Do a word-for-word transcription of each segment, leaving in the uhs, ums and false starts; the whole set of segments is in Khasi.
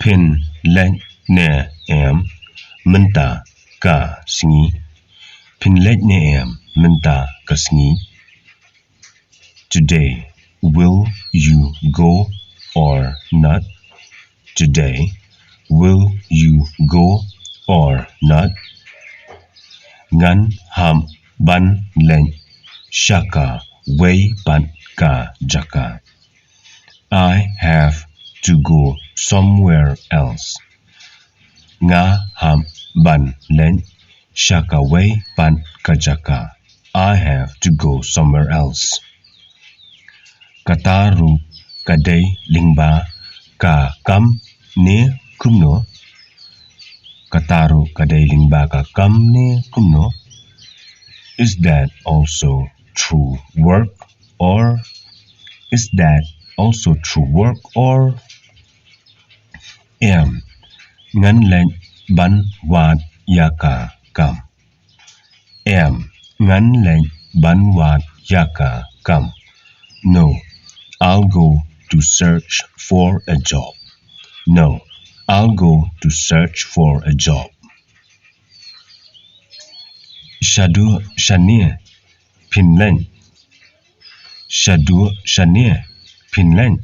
Phin leit ne em mynta ka sngi? Phin leit ne em mynta ka sngi? Today, will you go or not? Today, will you go or not? Ngan hap ban leit sha kawei pat ka jaka. I have to go somewhere else. Nga hap ban leit sha kawei pat ka jaka. I have to go somewhere else. Kata ruh ka dei lyngba ka kam ne kumno? Kata ruh ka dei lyngba ka kam ne kumno? Is that also through work or is that also through work or? Em, ngan leit ban wad ïa ka kam. Em, ngan leit ban wad ïa ka kam. No, I'll go to search for a job. No, I'll go to search for a job. Shaduh shane phin leit? Shaduh shane phin leit?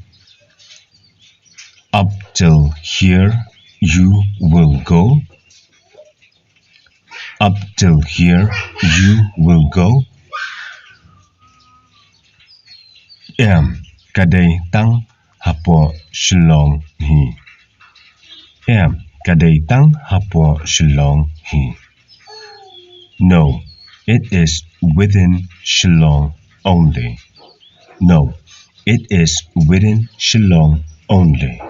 Up till here you will go. Up till here you will go. Em, ka dei tang hapoh Shillong hi. Em, ka dei tang hapoh Shillong hi. No, it is within Shillong only. No, it is within Shillong only.